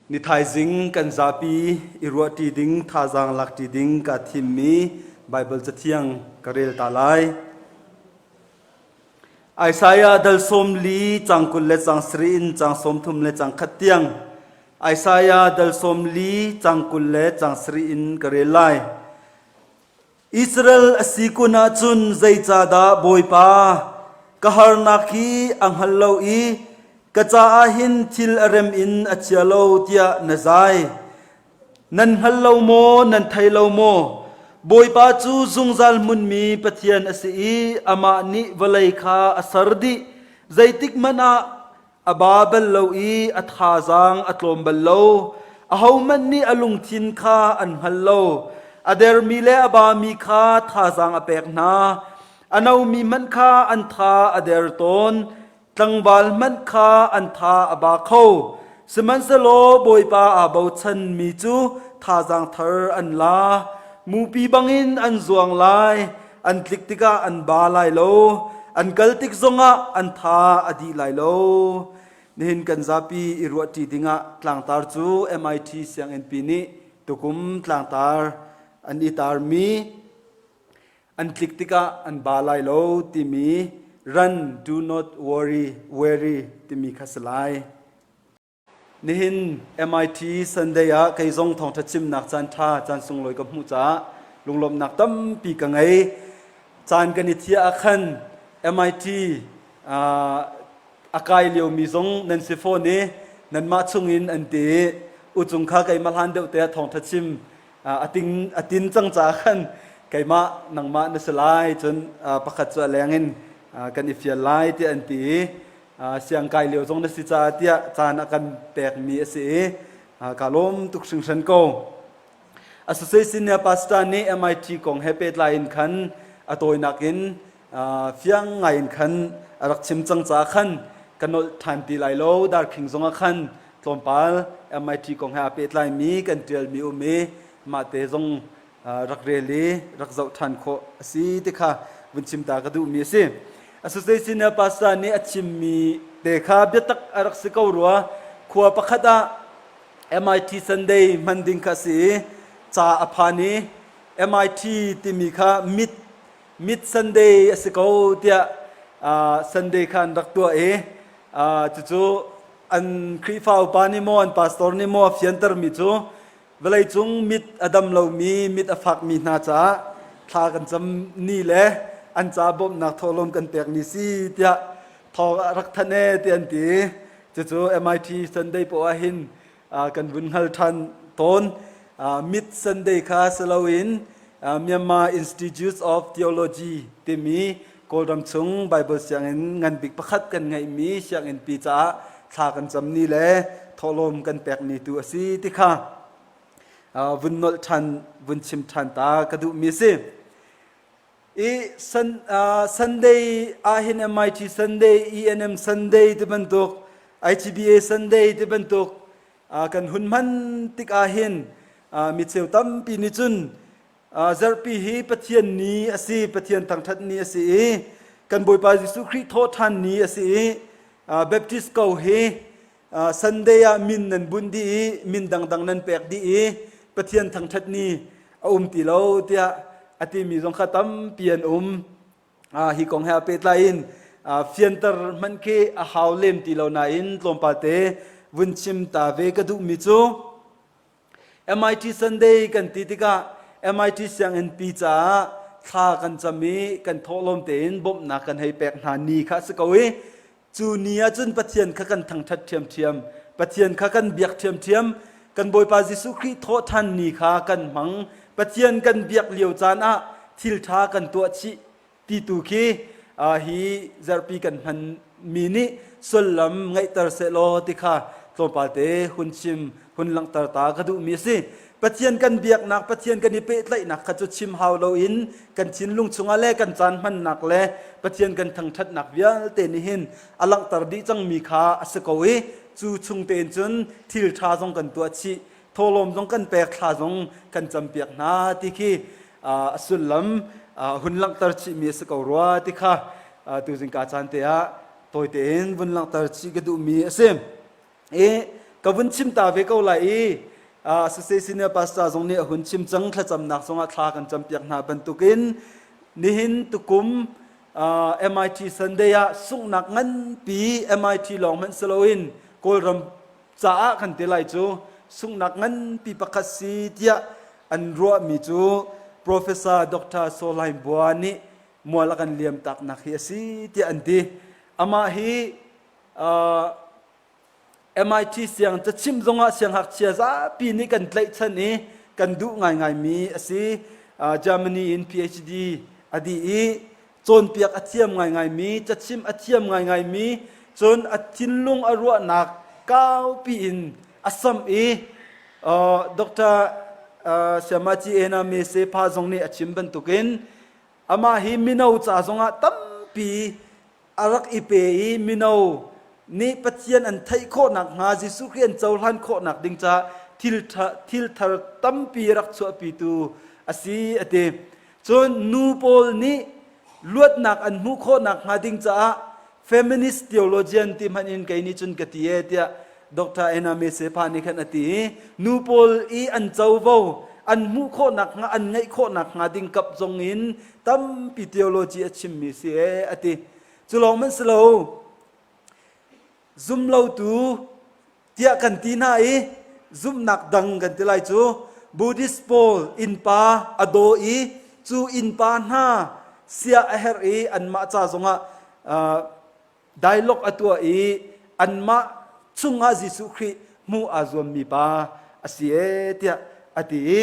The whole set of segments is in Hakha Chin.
Ni thaizing kan zapi i ruahṭi ding thazaang lakṭi ding kaa thimmi Baibal Cathiang ka rel ta lai. Isaiah dal 40 cang 20 le cang 7 in cang 30 le cang khat tiang Isaiah dal 40 cang 20 le cang 7 in ka rel lai. Israel a si kun ahcun zeicahdah Bawipa ka harnak hi a hngal lo i ka caah hin thil a rem in a chia lo tiah na zai? Nan hngal lo maw, nan thei lo maw? Bawipa cu zungzal hmunmi Pathian a si i amah nih vawlei kha a ser dih. Zeitik hmanh ah A ba bal lo i a thazaang a tlawm bal lo. Ahohmanh nih a lungthin kha an hngal lo. A dermi le a bami kha thazaang a pek hna. A nomi hmanh kha an tha a der tawn. Tlangval hmanh kha an tha a ba kho. Sihmanhsehlaw Bawipa aa bochanmi cu thazaang thar an la. Mupi bangin an zuang lai. An tlik tikah an ba lai lo. An kal tik zongah an tha a dih lai lo. Nihin kan zapi i ruahṭi dingah tlangtar cu MIT sianginnpi nih tukum tlangtar an i tarmi an tlik tikah an ba lai lo timi Run do not worry weary timi kha si lai. Nihin MIT Sunday ah kei zong thawngṭha chimnak caan ṭha caan sunglawi ka hmuh caah lunglawmhnak tampi ka ngei. Caan kan i thiah ah khan MIT a kai liomi zong nan si fawn i nanmah chungin an ti i uchung kha keimah hlan deuh te ah thawngṭha chim a tin cang caah khan keimah nangmah na si lai cun pakhat cu a leng in kan i fial lai tiah an ti i siangkai lio zong na si caah tiah caan a kan pekmi a si i ka lawm tuk hringhran ko. Associate Senior Pastor nih MIT kong he pehtlai in khan a tawinak in fiang ngai in khan a rak chim cang caah khan ka nolh ṭhan ti lai lo. Darkhing zong ah khan tlawmpal MIT kong he aa pehtlaimi kan ṭialmi um i mah te zong rak rel i rak zoh ṭhan khawh a si ti kha vun chim ta ka duhmi a si. Associate Senior Pastor nih a chimmi te kha biatak a rak si ko rua. Khua pakhat ah MIT Sunday hman ding kha a si i ca a phan i MIT timi kha mit mid Sunday a si ko tiah Sunday kha an rak tuah i cucu an Khrihfa upa nih maw an pastor nih maw a fiantermi cu Vawleicung mit a dam lomi, mit a fakmi hna caah thla kan cam ni le an ca bawmhnak thawhlawm kan pek ni si tiah thawng a rak thanh e ti an ti. Cucu MIT Sunday poah ah hin kan vun hngal ṭhan tawn. Mid Sunday kha si loin Myanmar Institute of Theology timi Kawlram chung Bible sianginn ngan bik pakhat kan ngeihmi sianginn pi caah thla kan cam ni le thawhlawm kan pek ni tu a si ti kha vun nolh ṭhan vun chim ṭhan ta ka duhmi a si. I Sunday ahhin MIT Sunday, ENM Sunday ti bantuk, IGBA Sunday ti bantuk kan hun hman tik ahhin mi cheu tampi nih cun Zarhpi hi Pathian ni a si, Pathian thangṭhat ni a si i kan Bawipa Jesuh Khrih thawhṭhan ni a si i Baptist ko hi Sunday ah min nan bunh dih i min dangdang nan pek dih i Pathian thangṭhat ni a um ti lo tiah a timi zong kha tampi an um. Hi kong he aa pehtlai in fianter hmanh khi a hau lem ti lo nain tlawmpal te vun chim ta ve ka duhmi cu MIT Sunday kan ti tikah MIT sianginn pi caah thla kan cam i kan thawhlawm tein bawmhnak kan hei pek hna ni kha a si ko i cu ni ahcun Pathian kha kan thangṭhat ṭhiamṭhiam Pathian kha kan biak ṭhiamṭhiam kan Bawipa Jesuh Khrih thawhṭhan ni kha kan hmang Pathian kan biak lio caan ah thil ṭha kan tuah chih ti tu khi hi zarhpi kan hmanmi nih sullam ngeihter sehlaw ti kha tlawmpal te hun chim hun langhter ta ka duhmi a si. Pathian kan biaknak Pathian kan i pehtlaihnak kha cu chim hau loin kan thinlung chungah le kan caan hmannak le Pathian kan thangṭhatnak vialte nih hin a langhter dih cangmi kha a si ko i cu chung tein cun thil ṭha zong kan tuah chih thawhlawm zong kan pek thla zong kan campiak hna ti khi a sullam hun langhter chihmi a si ko rua ti kha tuzing ka caan te ah tawi tein vun langhter chih ka duhmi a si. I Ka vun chim ta ve ko lai i Associate Senior Pastor zong nih a hun chim cang thlacamnak zongah thla kan campiak hna bantukin nihin tukum MIT Sunday ah sunghnak nganpi MIT lawng hmanh si loin Kawlram caah kan ti lai cu sunghnak nganpi pakhat si tiah an ruahmi cu Professor Dr. Solain Bua nih mual a kan liam taknak hi a si tiah an ti. Amah hi MIT siang cachimh zongah sianghngakchia zapi nih kan tlaihchan i kan duh ngaingaimi a si. Germany in PhD a dih i cawnpiak a thiam ngaingaimi, cachimh a thiam ngaingaimi, cun a thinlung a ruahnak kaupi in a samh i Dr. Siamaci Ena Mese Pa zong nih a chim bantukin amah hi mino ca zongah tampi a rak i pe i mino nih Pathian an theih khawh nakhnga Jesuh Khrih an cohlan khawh nak ding caah thil thil thar tampi rak chuahpitu a si a ti. Cun nu pawl nih luatnak an hmuh khawh nakhnga ding caah feminist theologian ti hmanh in kei nih cun ka ti e tiah Dr. Anna Mesepa nih khan a ti i nu pawl i an covo an hmuh khawh nakhnga an ngeih khawh nakhnga ding kap zong in tampi theology a chimmi si e a ti. Cu lawng hmanh si lo zumlotu tiah kan ti hna i zumhnak dang kan ti lai cu Buddhist pawl innpa a daw i cu innpa hna sia a herh i anmah ca zongah dialogue a tuah i anmah chungah Jesuh Khrih hmuh aa zuammi pa a si e tiah a ti i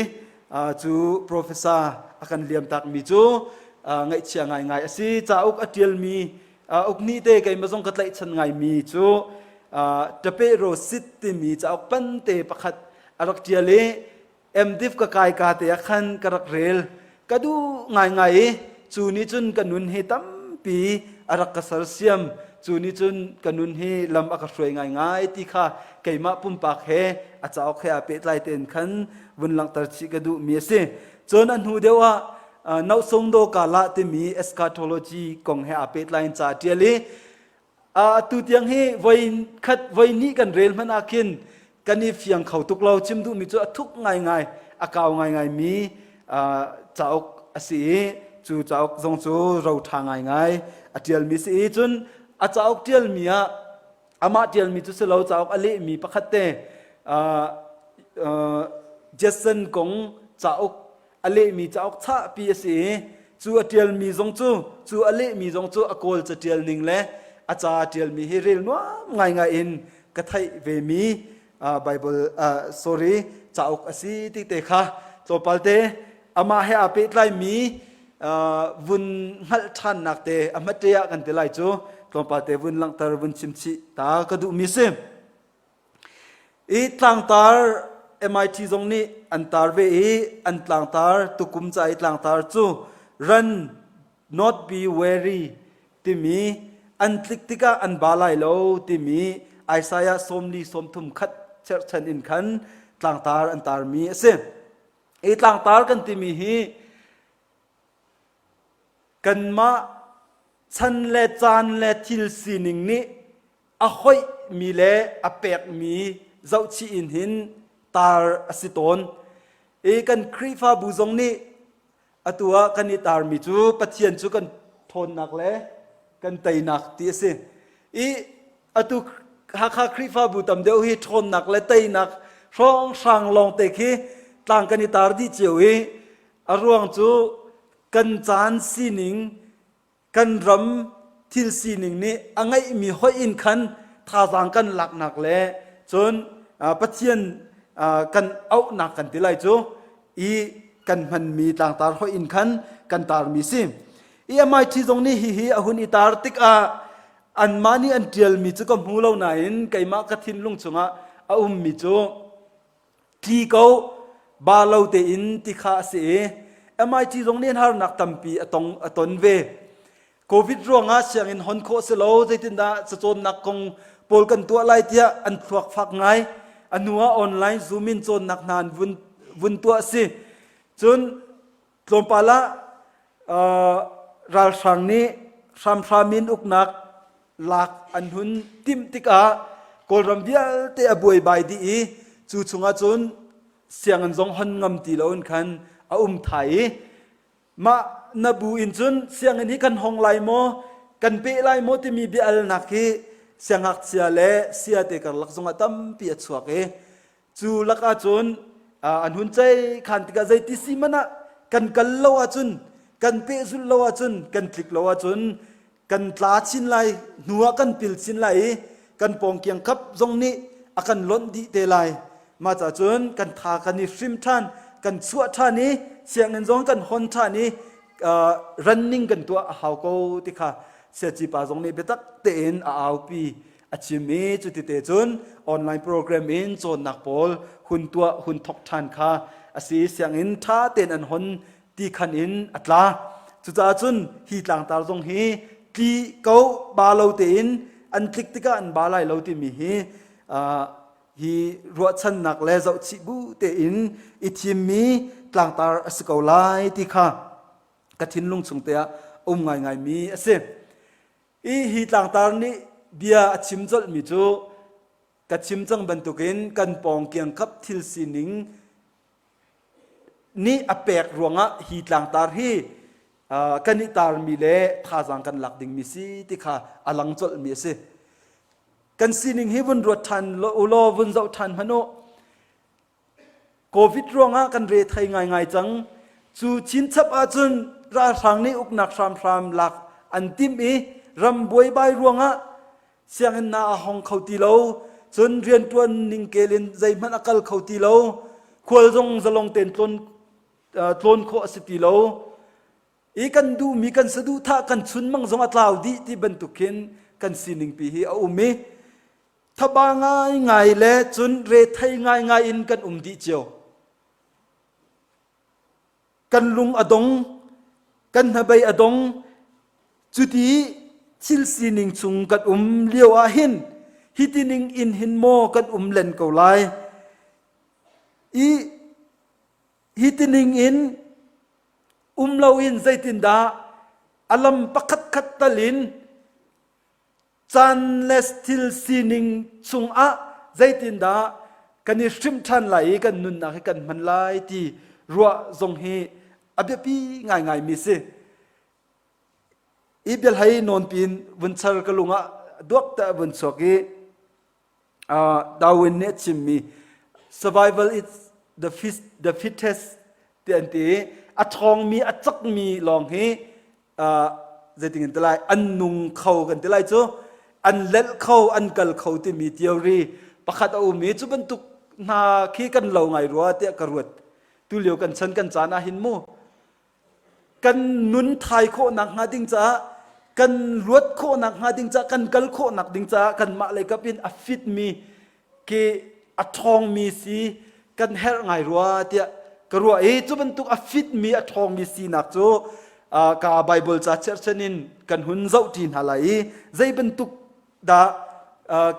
cu professor a kan liamtakmi cu ngaihchia ngaingai a si. Cauk a ṭialmi uk nih te keimah zong ka tlaihchan ngaimi cu Tape Rosit timi cauk pante pakhat a rak ṭial i MDiv ka kai ka te ah khan ka rak rel. Ka duh ngaingai i cu nih cun ka nun hi tampi a rak ka sersiam. Cu nih cun ka nun hi lam a ka hruai ngaingai ti kha keimah pumpak he a cauk he aa pehtlai tein khan vun langhter chih ka duhmi a si. Cun a hnu deuh ah Nohsungdo Kala timi eschatology kong he aa pehtlai in ca a ṭial i atu tiang hi voi khat voi hnih kan rel hmanh ah khin kan i fiang kho tuk lo. Chim duhmi cu a thuk ngaingai, a kau ngaingai mi cauk a si i cu cauk zong cu ro ṭha ngaingai a ṭialmi si i cun a cauk ṭialmi ah amah ṭialmi cu si lo cauk a lehmi pakhat te Jason kong cauk a lehmi cauk chahpi a si i cu a ṭialmi zong cu cu a lehmi zong cu a kawl caṭial ning le a ca ṭialmi hi rel nuam ngaingai in ka theih vemi Bible sorry cauk a si ti te kha tlawmpal te amah he aa pehtlaimi vun hngalh ṭhannak te a hmate ah kan ti lai cu tlawmpal te vun langhter vun chim chih ta ka duhmi si. I tlangtar MIT zong nih an tar ve i an tlangtar tukum ca i tlangtar cu run not be weary timi an tlik tikah an ba lai lo timi Isaiah sawmli sawmthum khat cherhchan in khan tlangtar an tarmi a si. I tlangtar kan timi hi kanmah chan le caan le thil sining nih a hoihmi le a pekmi zohchih in hin tar a si tawn. I kan Khrihfabu zong nih atu ah kan i tarmi cu Pathian cu kan ṭhawnnak le kan teinak ti a si. I atu Hakha Khrihfabu tam deuh hi ṭhawnnak le teinak hrawnghrang lawngte khi tlang kan i tar dih cio i a ruang cu kan caan sining kan ram thil sining nih a ngeihmi hoih in khan thazaang kan laknak le cun Pathian kan auhnak kan ti lai cu i kan hmanmi tlangtar hoih in khan kan tarmi si. I MIT zong nih hihi a hun i tar tikah anmah nih an ṭialmi cu ka hmu lo nain keimah ka thinlung chungah a ummi cu tli ko ba lo tein ti kha a si i MIT zong nih harnak tampi a tong a ton ve. COVID ruangah sianginn hon khawh si lo zeitindah cacawnnak kong pawl kan tuah lai tiah an thluak fak ngai. A hnu ah online Zoom in cawnnak hna an vun vun tuah si. Cun tlawmpal ah ralhrang nih hramhram in uknak lak an hun timh tikah. Kawlram vialte a buaibai dih i cu chungah cun sianginn zong hon ngam ti loin khan a um thai i mah na bu in cun sianginn hi kan hong lai maw kan peh lai maw timi bia alnak hi siangngakchia le sia te karlak zongah tampi a chuak i cu lakah cun an hun cei khan tikah zeiti si man ah kan kal lo ahcun kan pehzulh lo ahcun kan tlik lo ahcun kan tla chin lai hnu ah kan pil chin lai i kan pawngkiang kap zong nih a kan lonh dih te lai mah ca cun kan tha kan i hrim ṭhan kan chuah ṭhan i sianginn zong kan hon ṭhan i running kan tuah a hau ko ti kha siaci pa zong nih biatak tein a aupi a chim i cuti te cun online program in cawnnak pawl hun tuah hun thok ṭhan kha a si sianginn ṭha tein an hon ti khan in a tla. Cucaah cun hi tlangtar zong hi tli ko ba lo tein an tlik tikah an ba lai lo timi hi hi ruahchannak le zohchih bu tein i thimmi tlangtar a si ko lai ti kha ka thinlung chung te ah um ngaingaimi a si. I hi tlangtar nih bia a chim colhmi cu ka chim cang bantukin kan pawng kiangkap thil sining nih a pek ruangah hi tlangtar hi kan i tarmi le thazaang kan lak dingmi si ti kha a lang colhmi a si. Kan sining hi vun ruat ṭhan u law vun zoh ṭhan hmanh u. Covid ruangah kan re thei ngaingai cang. Cu chinchap ahcun ralhrang nih uknak hramhram lak an timh i ram buaibai ruangah sianginn hna a hong kho ti lo. Cun rianṭuan ningkel in zeihmanh a kal kho ti lo. Khual zong zalong tein tlawn, tlawn khawh a si ti lo. I kan duhmi kan saduhthah kan chunmang zong a tlau dih ti bantuk khin kan sining pi hi a um i thaba ngaingai le cun rethei ngaingai in kan um dih cio. Kan lung a dong, kan hnabei a dong. Cuti thil sining chung kan um lio ah hin hiti ning in hin maw kan um len ko lai. I hiti ning in um loin zeitindah a lam pakhat khat tal in caan le thil sining chungah zeitindah kan i hrimh ṭhan lai i kan nunnak hi kan hman lai ti ruah zong hi a biapi ngaingaimi si. I biahlei nawnpi in vun char ka lung ah duak te vun chuak i Darwin nih a chimmi survival is the, fit, the fittest ti an ti i a ṭhawngmi a cakmi lawng hi zeitin kan ti lai an nung kho kan ti lai cu an lelh kho an kal kho timi theory pakhat a um i cu bantuk hna khi kan lo ngai rua tiah ka ruat tu lio kan chan kan caan ah hin mu kan nun thai khawhnak hnga ding caah kan luat khawhnak hnga ding caah kan kal khawhnak ding caah kanmah lei kap in a fit mi ke a ṭhawngmi si kan herh ngai rua tiah ka ruah i cu bantuk a fitmi a ṭhawngmi sinak cu ka Bible ca cherhchan in kan hun zohṭi hna lai i zei bantuk dah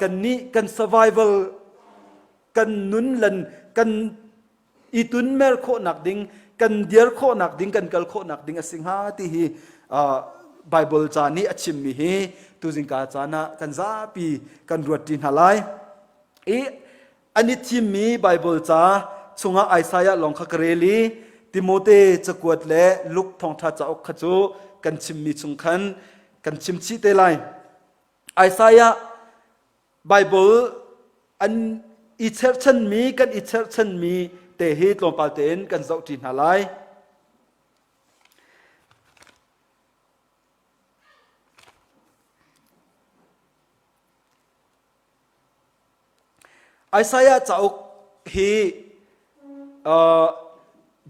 kan nih kan survival kan nun lan kan i tunmer khawhnak ding kan dir khawhnak ding kan kal khawhnak ding a si hnga ti hi Bible ca nih a chimmi hi tuzingka caan ah kan zapi kan ruat ṭi hna lai i an i thimmi Bible ca chungah Isaiah lawng kha ka rel i Timote cakuat le Luke thawngṭha cauk kha cu kan chimmi chung khan kan chim chih te lai Isaiah Bible an i cherhchanmi kan i cherhchanmi te hi tlawmpal tein kan zohṭi hna lai. Isaiah cauk hi uh,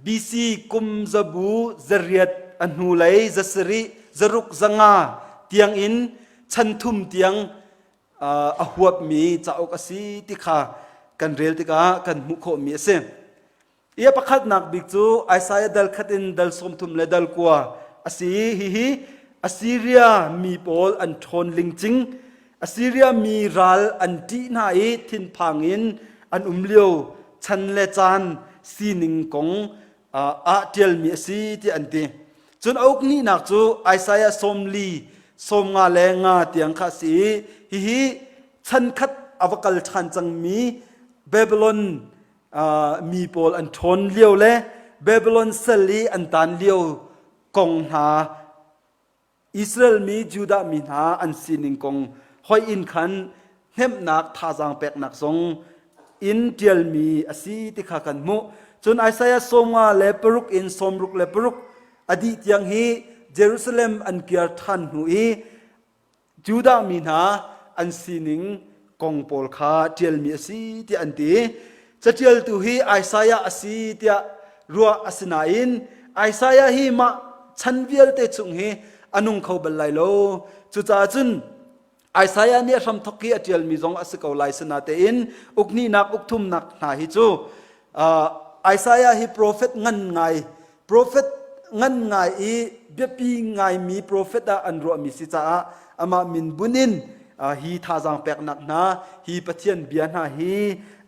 BC kum zabu zariat a hnulei zasarih zaruk zanga tiangin chan thum tiang a huapmi cauk a si ti kha kan rel tikah kan hmuh khawhmi a si. I a pakhatnak bik cu Isaiah dal khat in dal 30 le dal kua a si. Hihi Assyria mi pawl an ṭhawn lingcing. Assyria mi ral an ṭih hna i thinphang in an um lio chan le caan sining kong ah ṭialmi a si tiah an ti. Cun a uk nihnak cu Isaiah 40 sawm nga le nga tiang kha a si i hihi chan khat a va kal ṭhan cangmi Babylon mi pawl an ṭhawn lio le Babylon sal i an taan lio kong hna Israel mi Judah mi hna an sining kong hoih in khan hnemhnak thazaang peknak zong in ṭialmi a si ti kha kan hmuh. Cun Isaiah 56 in 66 a dih tiang hi Jerusalem an kir ṭhan hnu i Judah mi hna an sining kong pawl kha ṭialmi a si tiah an ti. Caṭialtu hi Isaiah a si tiah ruah a si nain Isaiah hi mah chan vialte chung hi a nung kho bal lai lo. Cucaah cun Isaiah nih a hramthawk hi a ṭialmi zong a si ko lai sinatein ukhnihnak ukthumnak hna hi cu Isaiah hi profet ngan ngai Profet ngan ngai i biapi ngaimi profet ah an ruahmi si caah amah min bun in hi thazaang peknak hna hi Pathian bia hna hi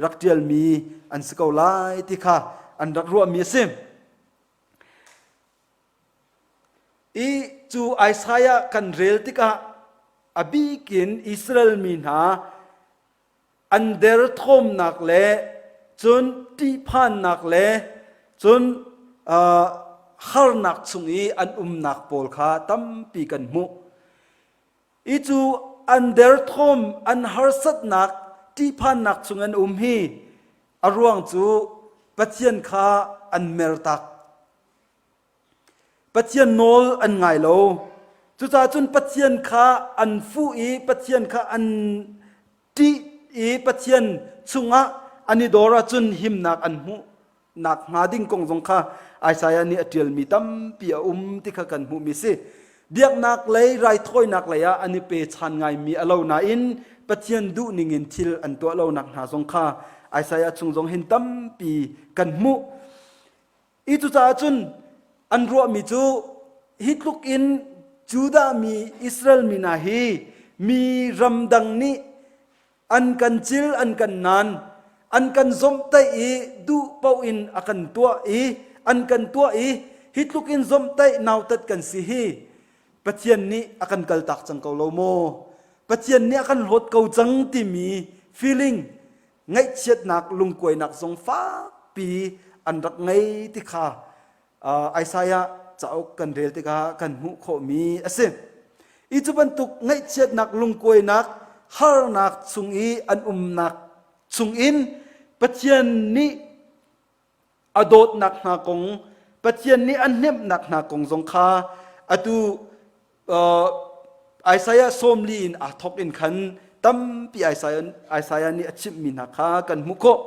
rak ṭialmi an si ko lai ti kha an rak ruahmi a si. I cu Isaiah kan rel tikah a bikin Israel mi hna an derthawmnak le cun ṭihphannak le cun harnak chung i an umnak pawl kha tampi kan hmuh. I cu an derthawm, an harsatnak, ṭihphannak chung an um hi a ruang cu Pathian kha an mertak. Pathian nawl an ngai lo. Cucaah cun Pathian kha an fuh i Pathian kha an ṭih i Pathian chungah an i dor ahcun himnak an hmuh nak hnga ding kong zong kha Isaiah nih a ṭialmi tampi a um ti kha kan hmuhmi si. Biaknak lei raithawinak lei ah an i pechan ngaimi a lo nain Pathian duh ningin thil an tuah lonak hna zong kha Isaiah chung zong hin tampi kan hmuh. I cucaah cun an ruahmi cu hi tluk in Judah mi Israel mi hna hi mi ramdang nih an kan cil an kan naan an kan zomhtaih i duh paoh in a kan tuah i an kan tuah i hi tluk in zomhtaih nautat kan si hi Pathian nih a kan kaltak cang ko lo maw? Pathian nih a kan hlawt ko cang timi feeling ngaihchiatnak lungkuainak zong fakpi an rak ngei ti kha Isaiah cauk kan rel tikah kan hmuh khawhmi a si. I cu bantuk ngaihchiatnak lungkuainak harnak chung i an umnak chungin Pathian nih a dawtnak hna kong Pathian nih a hnemhnak hna kong zong kha atu uh, Isaiah 40 in aa thawk in khan tampi Isaiah, Isaiah nih a chimhmi hna kha kan hmuh khawh.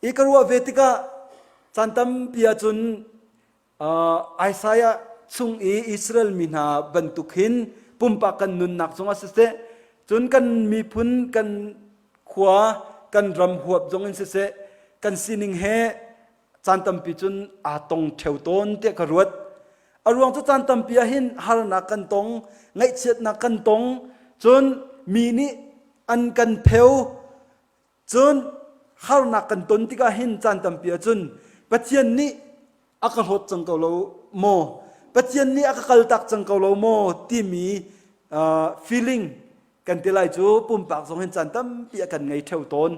I ka ruah ve tikah caan tampi ahcun uh, Isaiah chung i Israel mi hna bantuk hin pumpak kan nunnak zongah siseh cun kan miphun kan khua kan ram huap zong in siseh kan sining he caan tampi cun aa tong ṭheo tawn tiah ka ruat. A ruang cu caan tampi ah hin harnak kan tong, ngaihchiatnak kan tong, cun mi nih an kan pheu, cun harnak kan ton tikah hin caan tampi ah cun Pathian nih a ka hlawt cang ko lo maw? Pathian nih a ka kaltak cang ko lo maw? timi uh, feeling kan ti lai cu pumpak zong hin caan tampi a kan ngei ṭheo tawn.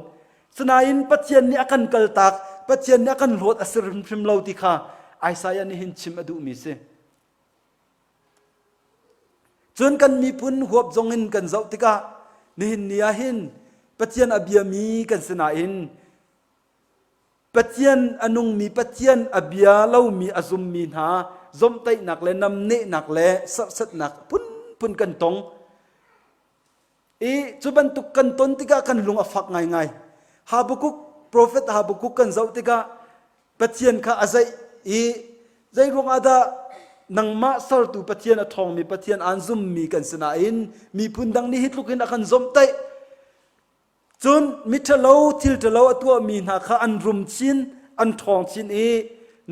Sinain Pathian nih a kan kaltak, Pathian nih a kan hlawt a si hrimhrim lo ti kha Isaiah nih hin chim a duhmi si. Cun kan miphun huap zong in kan zoh tikah nihin ni ah hin Pathian a biami kan si nain Pathian a nungmi Pathian a bia lomi a zummi hna zomhtaihnak le namnehnak le serhsatnak phunphun kan tong. I cu bantuk kan ton tikah kan lung a fak ngaingai. Habakkuk, profet Habakkuk kan zoh tikah Pathian kha a zeih i zei ruangah dah nangmah sertu Pathian a ṭhawngmi Pathian aan zummi kan si nain miphun dang nih hi tluk hin a kan zomhtaih. Cun miṭhalo thil ṭhalo a tuahmi hna kha an rum chin, an ṭhawng chin i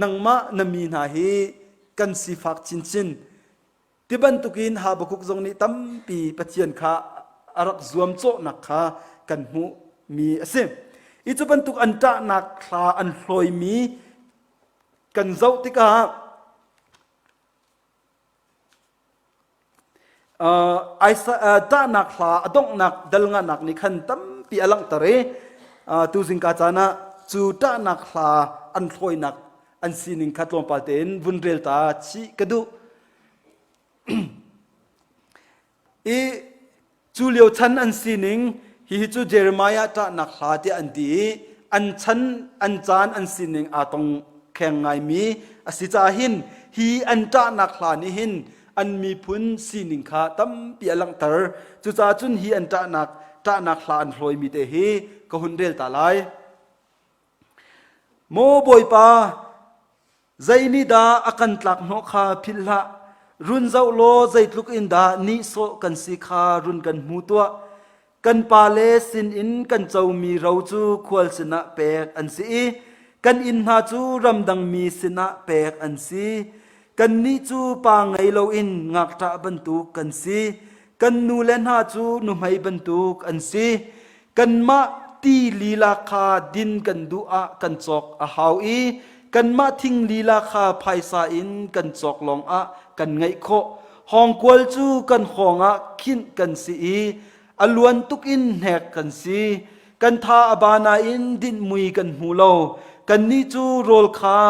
nangmah na mi hna hi kan sifak chinchin. Ti bantukin Habakkuk zong nih tampi Pathian kha a rak zuamcawhnak kha kan hmuhmi a si. I cu bantuk an ṭahnak thla an hlawimi kan zoh tikah Ṭahnak hla a donghnak dal nganak nih khan tampi a langhter i tu zingka caan ah cu ṭahnak hla an hlawinak an sining kha tlawmpal tein vun rel ta chih ka duh. I Cu lio chan an sining hihi cu Jeremiah ṭahnak hla tiah an ti i an chan an caan an sining aa tong kheng ngaimi a si caah hin hi an ṭahnak hla nih hin an miphun sining kha tampi a langhter. Cucaah cun hi an ṭahnak ṭahnak hla an hlawimi te hi ka hun rel ta lai. Maw Bawipa, Zei nih dah a kan tlak hnawh kha philh hlah. Run zoh law zeitluk in dah nihsawh kan si kha run kan hmu tuah. Kan pale sinin kan comi ro cu khual sinah pek an si i kan inn hna cu ramdangmi sinah pek an si. Kannih cu pa ngei loin ngakṭah bantuk kan si. Kan nule hna cu nuhmei bantuk an si. Kanmah ti lila kha din kan duh ah kan cawk a hau i kanmah thing lila kha phaisa in kan cawk lawngah kan ngeih khawh. Hawngkual cu kan hawng ah khinh kan si i a luan tuk in hnek kan si. Kan tha a ba nain dinhmui kan hmu lo. Kannih cu rawl kha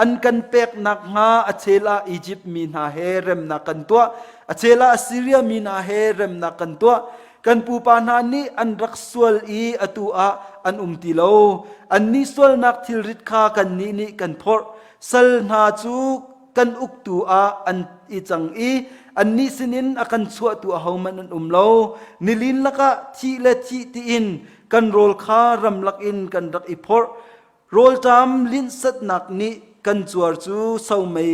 an kan pek nakhnga a chel ah Izipt mi hna he remnak kan tuah, a chel ah Assiria mi hna he remnak kan tuah. Kan pupa hna nih an rak sual i atu ah an um ti lo. Annih sualnak thilrit kha kannih nih kan phorh. Sal hna cu kan uktu ah an i cang i annih sinin a kan chuahtu ahohmanh an um lo. Nilin lakah thih le thih tiin kan rawl kha ramlak in kan rak i phorh. Rawlṭam linhsatnak nih kan cuar cu somei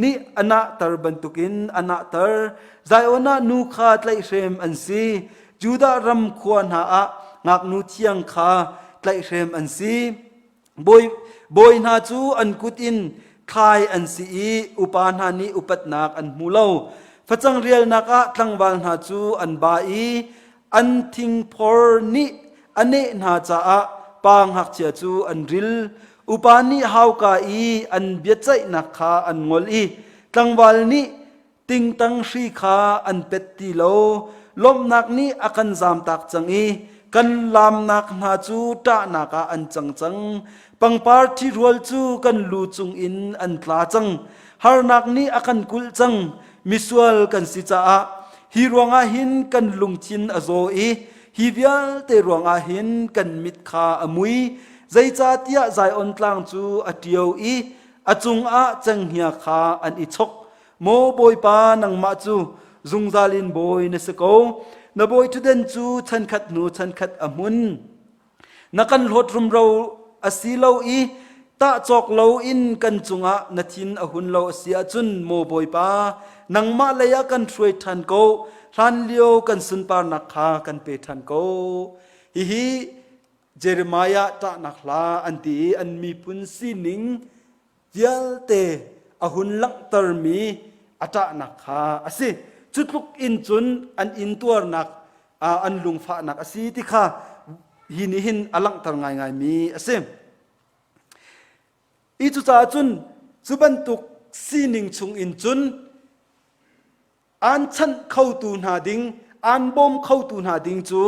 nih a nahter bantukin a nahter. Zion ah nu kha tlaihhrem an si. Judah ram khua hna ah ngaknu thiang kha tlaihhrem an si. Bawi, bawi hna cu an kut in thlai an si i upa hna nih upatnak an hmu lo. Facang rialnak ah tlangval hna cu an ba i an thingphor nih a neh hna caah pa ngakchia cu an ril. Upa nih hauka i an biaceihnak kha an ngol i tlangval nih tingtang hri kha an pet ti lo. Lawmhnak nih a kan zamtak cang i kan laamnak hna cu ṭahnak ah an cang cang. Pangpar ṭhirual cu kan lu cungin an tla cang. Harnak nih a kan kulh cang. Misual kan si caah hi ruangah hin kan lungthin a zaw i hi vialte ruangah hin kan mit kha a mui. Zeicahtiah Zion tlang cu a ṭio i a cungah cenghngia kha an i chok. Maw Bawipa, nangmah cu zungzal in bawi na si ko. Na bawi ṭhutdan cu chankhat hnu chankhat a hmun. Na kan hlawt rumro a si lo i tah cawk lo in kan cungah na thin a hun lo a si ahcun maw Bawipa, nangmah lei ah kan hruai ṭhan ko, hlanlio kan sunparnak kha kan pe ṭhan ko. Hihi Jeremiah ṭahnak hla an ti i an miphun sining vialte a hun langhtermi a ṭahnak kha a si. Cu tluk in cun an intuarnak an lungfahnak a si ti kha hi nih hin a langhter ngaingaimi a si. I cucaah cun cu bantuk sining chung in cun aan chanh khotu hna ding, aan bawm khotu hna ding cu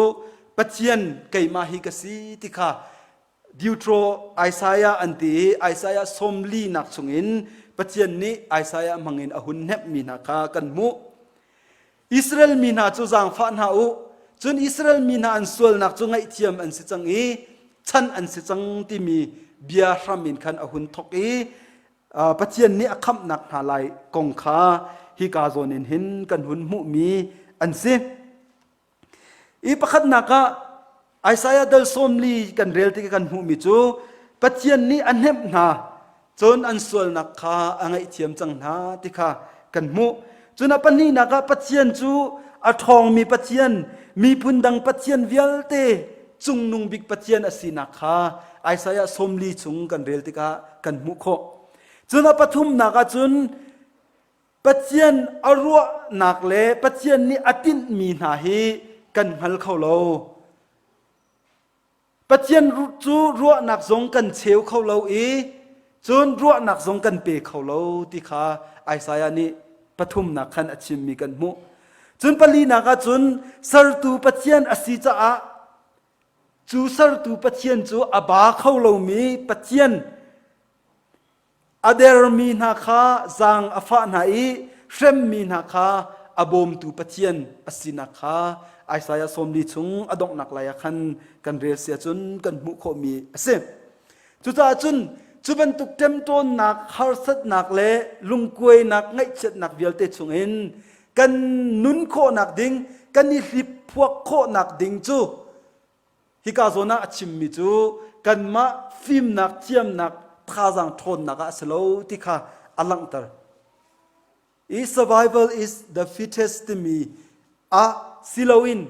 Pathian keimah hi ka si ti kha Deutero Isaiah an ti i Isaiah sawmli nak chungin Pathian nih Isaiah hmangin a hun hnemhmi hna kha kan hmuh. Israel mi hna cu zaangfah hna u, cun Israel mi hna an sualnak cu ngaihthiam an si cang i chan an si cang timi bia hram in khan a hun thawk i Pathian nih a khamhnak hna lai kong kha hika zawn in hin kan hun hmuhmi an si. I pakhatnak ah Isaiah dal sawmli kan rel tik kan hmuhmi cu Pathian nih a hnemh hna cun an sualnak kha a ngaihthiam cang hna ti kha kan hmuh. Cun a pahnihnak ah Pathian cu a ṭhawngmi Pathian, miphun dang Pathian vialte cungnung bik Pathian a sinak kha Isaiah sawmli chung kan rel tikah kan hmuh khawh. Cun a pathumnak ah cun Pathian a ruahnak le Pathian nih a tinhmi hna hi kan hngal kho lo. Pathian cu ruahnak zong kan cheu kho lo i cun ruahnak zong kan pe kho lo ti kha Isaiah nih pathumnak khan a chimmi kan hmuh. Cun palinak ah cun sertu Pathian a si caah cu sertu Pathian cu a ba kho lomi Pathian a dermi hna kha zaang a fah hna i hremmi hna kha a bawmtu Pathian a sinak kha Isaiah 40 chung a donghnak lai ah khan kan rel sia cun kan hmuh khawhmi a si. Cucaah cun cu bantuk ṭemṭawnnak, harsatnak le lungkuainak, ngaihchiatnak vialte chungin kan nun khawhnak ding, kan i hliphuak khawhnak ding cu hika zawn ah a chimmi cu kanmah fimnak, thiamnak, thazaang ṭhawnnak ah a si lo ti kha a langhter. I survival is the fittest timi ah si loin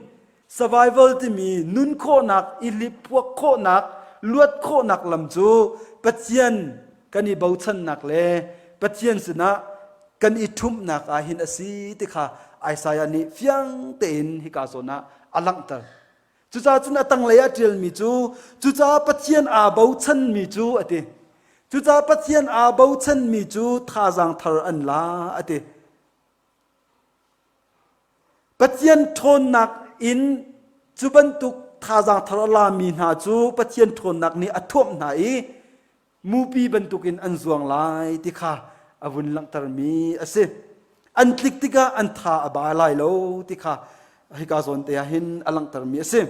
survival timi nun khawhnak, i hliphuak khawhnak, luat khawhnak lam cu Pathian kan i bochannak le Pathian sinah kan i ṭhumhnak ah hin a si ti kha Isaiah nih fiang tein hika zawn ah a langhter. Cucaah cun a tanglei ah ṭialmi cu cucaah Pathian aa bochanmi cu a ti. Cucaah Pathian aa bochanmi cu thazaang thar an la a ti. Pathian ṭhawnnak in cu bantuk thazaang thar a lami hna cu Pathian ṭhawnnak nih a thuamh hna i mupi bantukin an zuang lai ti kha a vun langhtermi a si. An tlik tikah an tha a ba lai lo ti kha hika zawn te ah hin a langhtermi a si.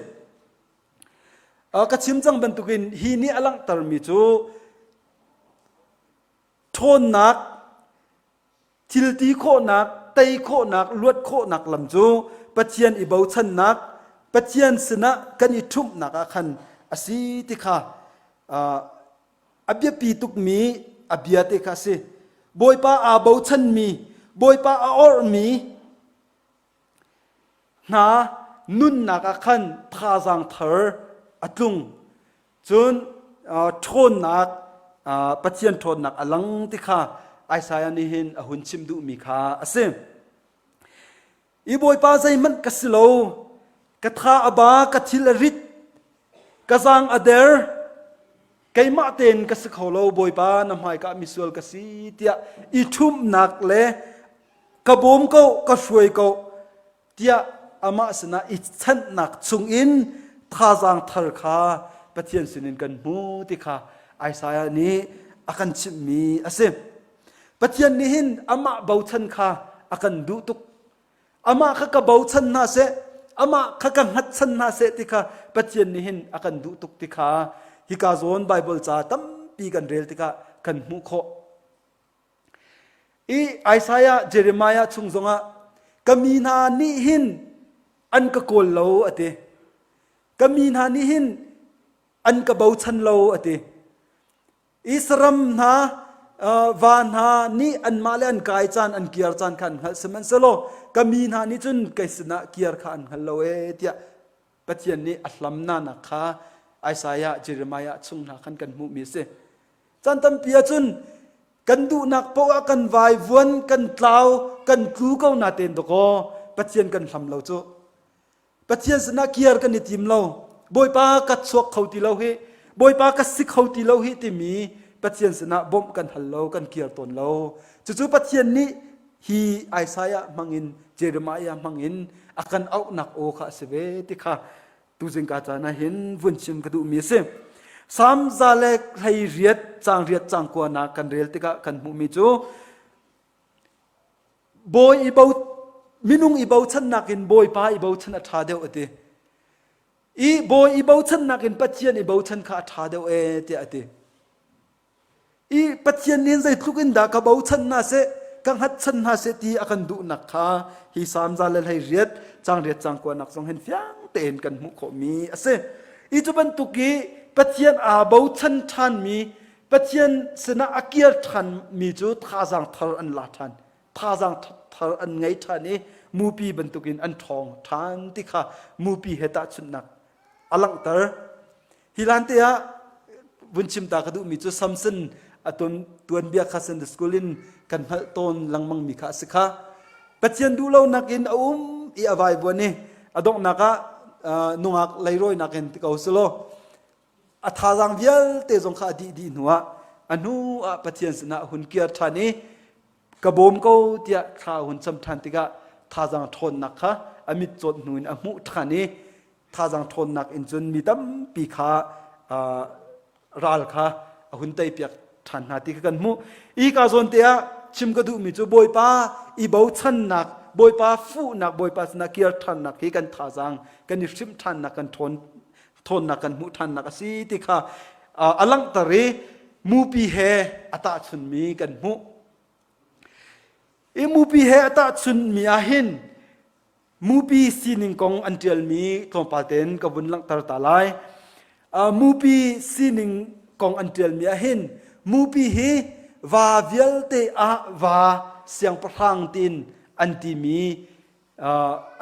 Ka chim cang bantukin hi nih a langhtermi cu ṭhawnnak Thil ti khawhnak, tei khawhnak, luat khawhnak lam cu Pathian i bochannak, Pathian sinah kan i ṭhumhnak ah khan a si ti kha a biapi tukmi a bia te kha a si. Bawipa aa bochanmi, Bawipa a orhmi hna nunnak ah khan thazaang thar a tlung. Cun ṭhawnnak Pathian ṭhawnnak a lang ti kha Isaiah nih hin a hun chim duhmi kha a si. I Bawipa zeihmanh ka si lo, ka tha a ba, ka thil a rit, ka zaang a der, keimah tein ka si kho lo, Bawipa na hmaika misual ka si tiah i ṭhumhnak le ka bawm ko, ka hruai ko, tiah amah sinah i chanhnak chungin thazaang thar kha Pathian sinin kan hmu ti kha Isaiah nih a kan chimhmi a si. Pathian nih hin amah bochan kha a kan duh tuk. Amah kha ka bochan hna seh, amah kha ka hngatchan hna seh ti kha Pathian nih hin a kan duh tuk ti kha hika zawn Baibal ca tampi kan rel tikah kan hmuh khawh. I Isaiah Jeremiah chung zongah ka mi hna nih hin an ka kawl lo a ti. Ka mi hna nih hin an ka bochan lo a ti. I saram hna va hna nih anmah le an kai caan an kiar caan kha an hngalh sihmanhsehlaw ka mi hna nih cun kei sinah kiar kha an hngal lo ee tiah Pathian nih a hlam nanak kha Isaiah Jeremiah chung hna khan kan hmuhmi a si. Caan tampi ahcun kan duhnak paoh ah kan vaivuan, kan tlau, kan tlu ko na ten dakaw Pathian kan hlam lo cu. Pathian sinah kiar kan i tim lo. Bawipa ka chuak kho ti lo hi, Bawipa ka si kho ti lo hi timi Pathian sinah bawmh kan hal lo, kan kiar tawn lo. Cucu Pathian nih hi Isaiah hmangin Jeremiah hmangin a kan auhnak aw kha a si ve ti kha tuzing ka caan ah hin vun chim ka duhmi a si. Salm za le hlei riat caang riat caang kuanak kan rel tikah kan hmuhmi cu bawi i bo minung i bochannak in bawipa i bochan a ṭha deuh a ti. I bawi i bochannak in Pathian i bochan kha a ṭha deuh ee tiah a ti. I Pathian nih zeitluk in dah ka bochan hna seh, ka hngatchan hna seh ti a kan duhnak kha hi Salm za le hlei riat, caang riat caang kuanak zong hin fiang tein kan hmuh khawhmi a si. I cu bantuk i Pathian aa bochan ṭhanmi, Pathian sinah a kir ṭhanmi cu thazaang thar an la ṭhan. Thazaang thar an ngei ṭhan i mupi bantukin an ṭhawng ṭhan ti kha mupi he tahchunhnak a langhter. Hi hlan te ah vun chim ta ka duhmi cu Samson a tuan tuanbia kha Sunday school in kan hngalh tawn lengmang mi kha a si kha. Pathian duh lonak in a um i a vaivuan i a donghnak ah nungak leirawinak in ti ko selaw a thazaang vialte zong kha a dih dih hnu ah a hnu ah Pathian sinah a hun kir ṭhan i ka bawm ko tiah thla a hun cam ṭhan tikah thazaang ṭhawnnak kha a mit cawt hnu in a hmuh ṭhan i thazaang ṭhawnnak in cun mi tampi kha ral kha a hun teipiak ṭhan hna ti kha kan hmuh. I ka zawn te ah chim ka duhmi cu Bawipa i bochannak, Bawipa fuhnak, Bawipa sinah kir ṭhannak hi kan thazaang kan i hrimh ṭhannak, kan ṭhawn ṭhawnnak kan hmuh ṭhannak a si ti kha a langhter i mupi he a tahchunmi kan hmuh. I mupi he a tahchunmi ah hin mupi sining kong an ṭialmi tlawmpal tein ka vun langhter ta lai. Mupi sining kong an ṭialmi ah hin mupi hi va vialte ah va siangpahrang tiin an timi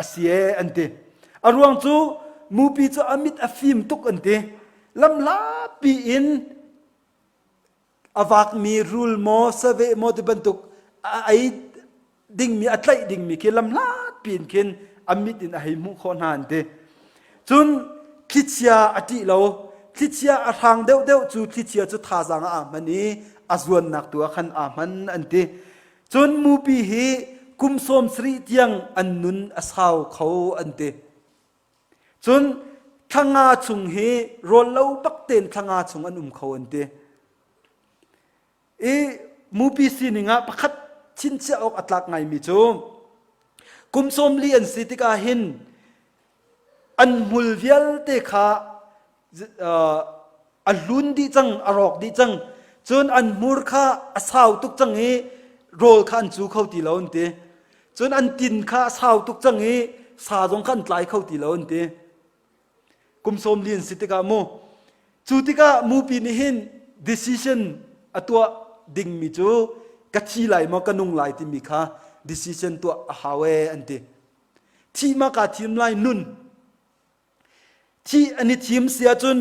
a si ee an ti. A ruang cu mupi cu a mit a fim tuk an ti. Lamhlapi in a vakmi rul maw saveh maw ti bantuk a ei dingmi a tlaih dingmi khi lamhlat piin khin a mit in a hei hmuh khawh hna an ti. Cun thlichia a ṭih lo. Thlichia a hrang deuhdeuh cu thlichia cu thazaang ah aa hman i a zuannak tu ah khan aa hman an ti. Cun mupi hi kum sawm sarih tiang an nun a sau kho an ti. Cun thlanga chung hi rawl lo bak tein thlanga chung an um kho an ti. I mupi sining ah pakhat chinchiah awk a tlak ngaimi cu kum sawm li an si tikah hin an hmul vialte kha a hlun dih cang a rawk dih cang cun an hmur kha a sau tuk cang i rawl kha an cu kho ti lo an ti cun an tin kha a sau tuk cang i sa zong kha an tlai kho ti lo an ti kum sawm li an si tikah mu cu tikah mupi nih hin decision a tuah dingmi cu ka thi lai maw ka nung lai timi kha decision tuah a hau ee an ti thih ma kaa thim lai nun Thih an i thim si ahcun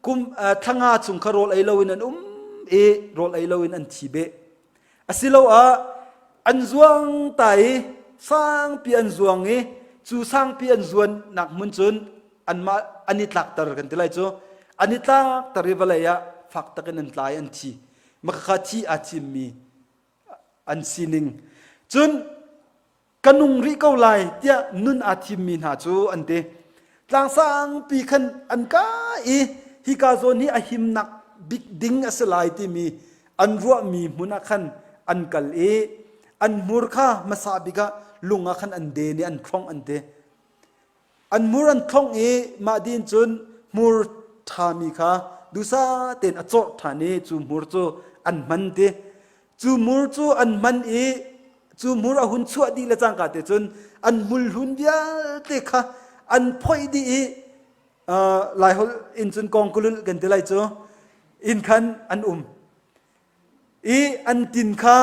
kum thlanga chung kha rawl ei loin an um i rawl ei loin an thi beh. Asiloah an zuang ta i sangpi an zuang i cu sangpi an zuannak hmun cun anmah an i tlakter kan ti lai cu an i tlakter i vawlei ah fak takin an tla i an thi. Maka thi aa thimmi an sining. Cun ka nung rih ko lai tiah nun aa thimmi hna cu an ti. Tlang sangpi khan an kai i hika zawn hi a himnak bik ding a si lai timi an ruahmi hmun ah khan an kal i an hmur kha hmasa bik ah lung ah khan an den i an thlongh an ti. An hmur an thlongh i mah din cun hmur ṭhami kha duhsah tein a cawh ṭhan i cu hmur cu an hman ti. Cu hmur cu an hman i cu hmur a hun chuah dih le cangka te cun an hmul hlun vialte kha an phoih dih i Laiholh in cun kongkulul kan ti lai cu inn khan an um i an tin kha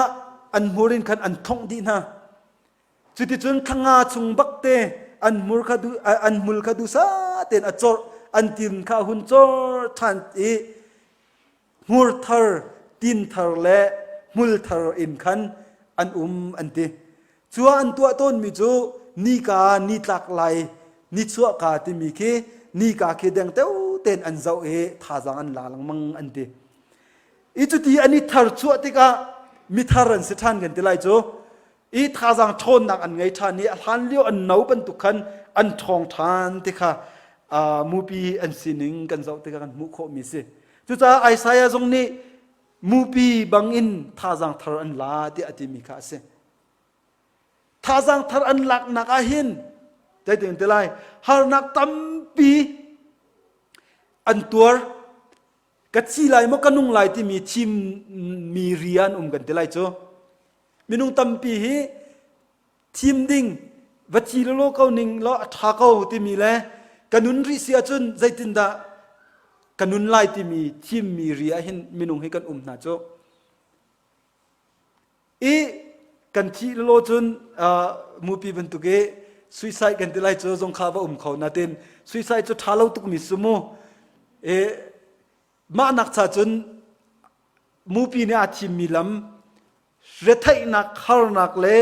an hmur in khan an thongh dih hna. Cuticun thlanga chung bakte an hmur kha an hmul kha duhsah tein a cawrh an tin kha a hun cawr ṭhan i hmur thar tin thar le hmul thar in khan an um an ti. Cu ah an tuah tawnmi cu nika nitlak lai nichuahka timi khi nika khi dengteo tein an zoh i thazaang an la lengmang an ti. I cuti an i thar chuah tikah mithar an si ṭhan kan ti lai cu. I thazaang ṭhawnnak an ngei ṭhan i a hlan lio an no bantuk khan an ṭhawng ṭhan ti kha mupi an sining kan zoh tikah kan hmuh khawhmi si. Cucaah Isaiah zong nih mupi bangin thazaang thar an la tiah a timi kha a si. Thazaang thar an laknak ah hin zeitin ti lai harnak tampi an tuar ka thi lai maw ka nung lai timi thimmi rian um kan ti lai cu Minung tampi hi thim ding va thi lawlaw ko ning law a ṭha ko timi le ka nun rih si ahcun zeitindah ka nun lai timi thimmi ri ah hin minung hi kan um hna cu. I kan thih lawlaw cun mupi bantuk i suicide kan ti lai cu zong kha va um kho natin suicide cu ṭha lo tukmi si mu. I mah nak cha cun mupi nih aa thimmi lam retheihnak harnak le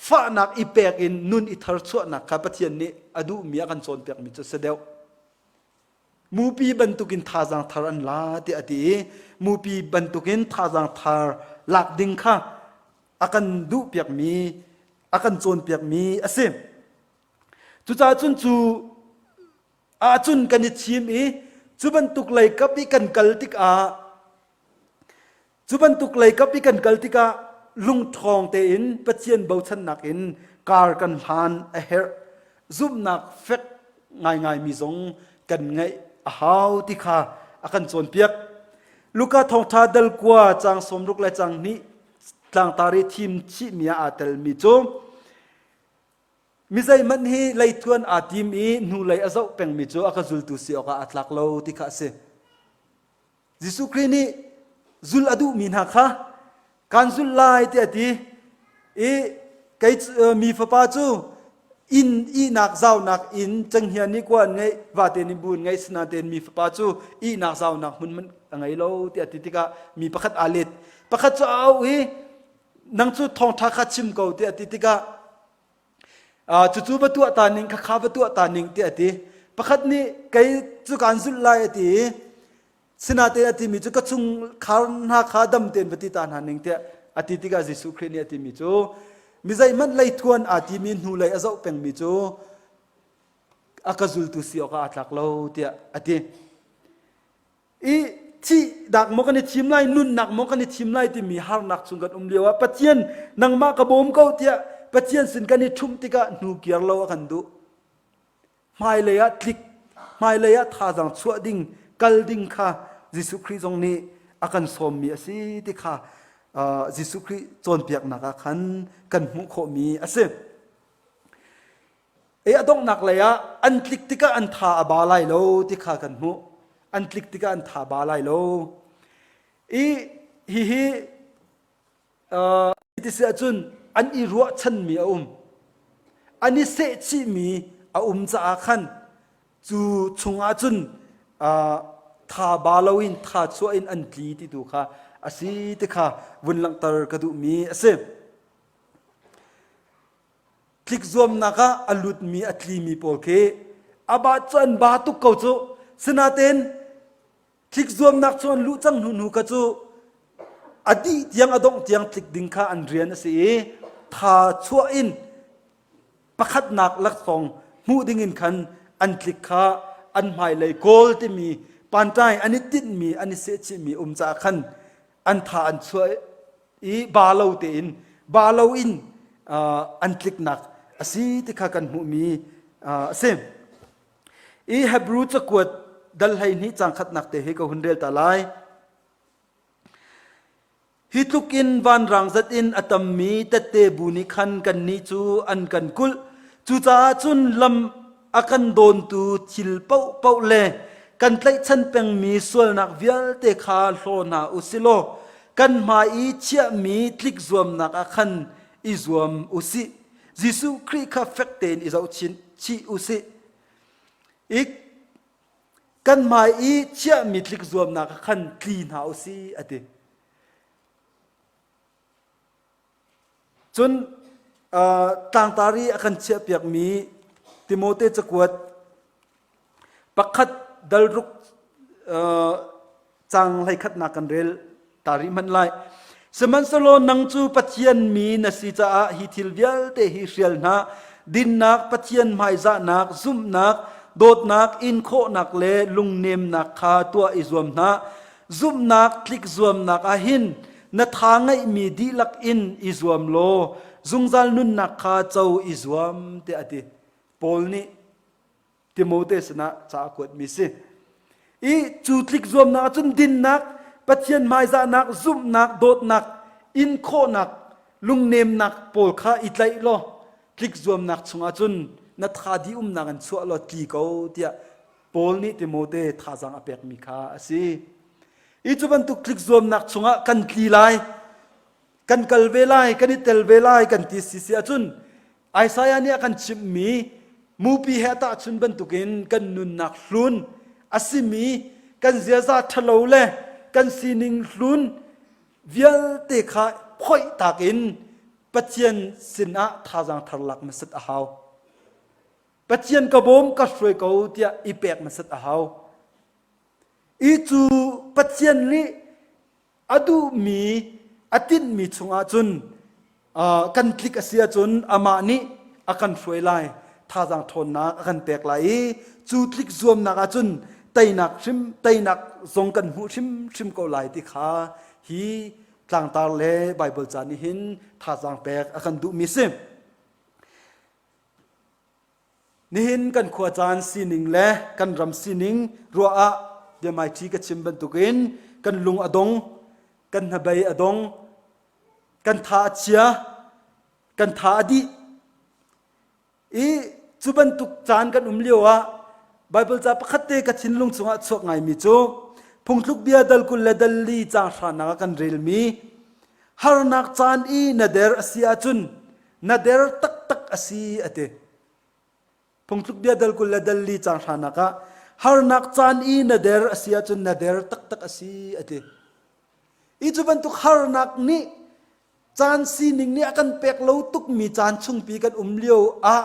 fahnak i pek in nun i tharchuahnak kha Pathian nih a duhmi a kan cawnpiakmi cu a si deuh. Mupi bantukin thazaang thar an la tiah a ti i mupi bantukin thazaang thar lak ding kha a kan duhpiakmi a kan cawnpiakmi a si. Cucaah cun cu ahcun kan i thim i cu bantuk lei kap i kan kal tikah cu bantuk lei kap i kan kal tikah lungṭhawng tein Pathian bochannak in kar kan hlan a herh. Zumhnak fek ngaingaimi zong kan ngeih a hau ti kha a kan cawnpiak. Luka thawngṭha dal kua caang 60 le caang hnih tlangtar i thim chihmi ah aa telmi cu Mi zeihmanh hi leithuan aa tim i hnulei a zoh pengmi cu a ka zultu si awkah aa tlak lo ti kha a si. Jesuh Khrih nih zul a duhmi hna kha kaan zulh lai tiah a ti i kei mi fapa cu inn ihnak zaunak inn cenghngia nih kua an ngeih vate nih bu an ngeih sinain mi fapa cu ihnak zaunak hmun hmanh a ngei lo tiah a ti tikah mi pakhat aa let pakhat cu a auh i nang cu thawngṭha kha chim ko tiah a ti tikah cucu va tuah ta ning khakha va tuah ta ning tiah a ti. Pakhat nih kei cu kaan zulh lai a ti i sinain a timi cu ka chungkhar hna kha dam tein va ti ta hna ning tiah a ti tikah Jesuh Khrih nih a timi cu mi zeihmanh leithuan aa timi hnulei a zoh pengmi cu a ka zultu si awkah aa tlak lo tiah a ti. I thihnak maw kan i thim lai nunnak maw kan i thim lai timi harnak chung kan um lio ah Pathian nangmah ka bawm ko tiah Pathian sin kan i ṭhumh tikah hnu kir lo a kan duh. Hmailei ah tlik, hmailei ah thazaang chuah ding, kal ding kha Jesuh Khrih zong nih a kan sawmmi a si ti kha Jesuh Khrih cawnpiaknak ah khan kan hmuh khawhmi a si. E a donghnak lei ah an tlik tikah an tha a ba lai lo ti kha kan hmuh. An tlik tikah an tha ba lai lo. I hihi uh, ti si ahcun an i ruahchanmi a um. An i sehchihmi a um caah khan cu chungah cun uh, tha ba loin tha chuah in an tli ti tu kha a si ti kha vun langhter ka duhmi a si. Tlik zuamnak ah a lutmi a tlimi pawl khi a ba cu an ba tuk ko cu. Sinain tlik zuamnak cu an luh cang hnu hnu kha cu a dih tiang a dongh tiang tlik ding kha an rian a si i tha chuah in pakhatnak laksawng hmuh ding in khan an tlik kha an hmailei goal timi pantai an i tinhmi an i sehchihmi um caah khan an tha an chuah i ba lo tein ba lo in an tliknak a si ti kha kan hmuhmi a si. I Hebrew cakuat dal 12 cang khatnak te hi ka hun rel ta lai. Hi tluk in vanrang zat in a tammi tette bu nih khan kannih cu an kan kulh. Cucaah cun lam a kan dawntu thil paohpaoh le kan tlaihchan pengmi sualnak vialte kha hlaw hna u si law kan hmai i chiahmi tlik zuamnak ah khan i zuam u sih. Jesuh Khrih kha fek tein i zohchih chih u sih. I kan hmai i chiahmi tlik zuamnak ah khan tli hna u sih a ti. Cun tlangtar i a kan chiahpiakmi Timote cakuat pakhat dal ruk cang hleikhatnak kan rel ta rih hmanh lai. Sihmanhsehlaw nang cu Pathian mi na si caah hi thil vialte hi hrial hna. Dinnak, Pathian hmaizahnak, zumhnak, dawtnak, inkhawhnak le lungnemnak kha tuah i zuam hna. Zumhnak tlik zuamnak ah hin na tha ngeihmi dihlak in i zuam law zungzal nunnak kha co i zuam tiah a ti. Paul nih Timote sinah ca a kuatmi si. I cu tlik zuamnak ahcun dinnak, Pathian hmaizahnak, zumhnak, dawtnak, in khawhnak, lungnemnak pawl kha i tlaih law tlik zuamnak chungah cun na tha dih umnak in chuah law tli ko tiah Paul nih Timote thazaang a pekmi kha a si. I cu bantuk tlik zuamnak chungah kan tli lai, kan kal ve lai, kan i tel ve lai kan ti si si ahcun Isaiah nih a kan chimhmi mupi he a tahchun bantukin kan nunnak hlun a simi kan ziaza ṭhalo le kan sining hlun vialte kha phoih tak in Pathian sinah thazaang thar lak hmasat a hau. Pathian ka bawm ka hruai ko tiah i pek hmasat a hau. I cu Pathian nih a duhmi a tinhmi chungah cun. Kan tlik a si ahcun amah nih a kan hruai lai, thazaang ṭhawnnak a kan pek lai i cu tlik zuamnak ahcun teinak hrim teinak zong kan hmuh hrimhrim ko lai ti kha hi tlangtar le Baibal ca nih hin thazaang pek a kan duhmi si. Nihin kan khua caan sining le kan ram sining ruah ah biahmaiṭhi ka chim bantukin kan lung a dong, kan hnabei a dong, kan tha a chia, kan tha a dih. I cu bantuk caan kan um lio ah Baibal ca pakhat te ka thinlung chungah chuak ngaimi cu phungthluk bia dal 20 le dal li caang hranak ah kan relmi harnak caan i na der a si ahcun na der taktak a si a ti. Phungthluk bia dal 20 le dal li caang hranak ah harnak caan i na der a si ahcun na der taktak a si a ti. I cu bantuk harnak nih caan sining nih a kan pek lo tukmi caan chungpi kan um lio ah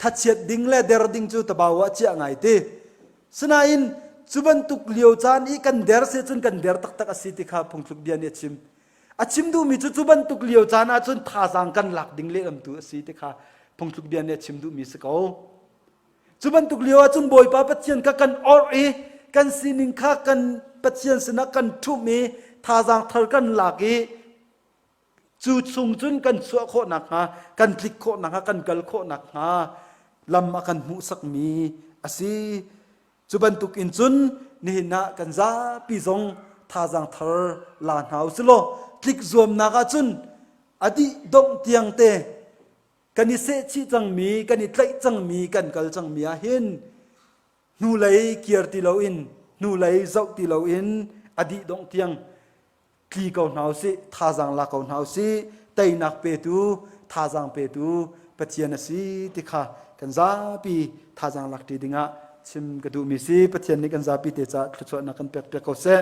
thachiat ding le der ding cu tabau ah chiah ngai ti. Sinain cu bantuk lio caan i kan der se cun kan der taktak a si ti kha phungthluk bia nih a chim. A chim duhmi cu cu bantuk lio caan ah cun thazaang kan lak ding lehlam tu a si ti kha phungthluk bia nih a chim duhmi si ko. Cu bantuk lio ah cun Bawipa Pathian kha kan orh i kan sining kha kan Pathian sinah kan ṭhumh i thazaang thar kan lak i cu chung cun kan chuah khawh nakhnga kan tlik khawh nakhnga kan kal khawh nakhnga lam a kan hmuhsakmi a si. Cu bantuk in cun nihin ah kan zapi zong thazaang thar la hna u silaw tlik zuamnak ah cun a dih dongh tiang te kan i sehchih cangmi, kan i tlaih cangmi, kan kal cangmi ah hin hnulei kir ti loin, hnulei zoh ti loin a dih dongh tiang tli ko hna usih, thazaang la ko hna usih, teinak petu, thazaang petu Pathian a si ti kha kan zapi thazaang lak ṭi dingah chim ka duhmi si. Pathian nih kan zapi te caah thluachuahnak kan pek piak ko seh.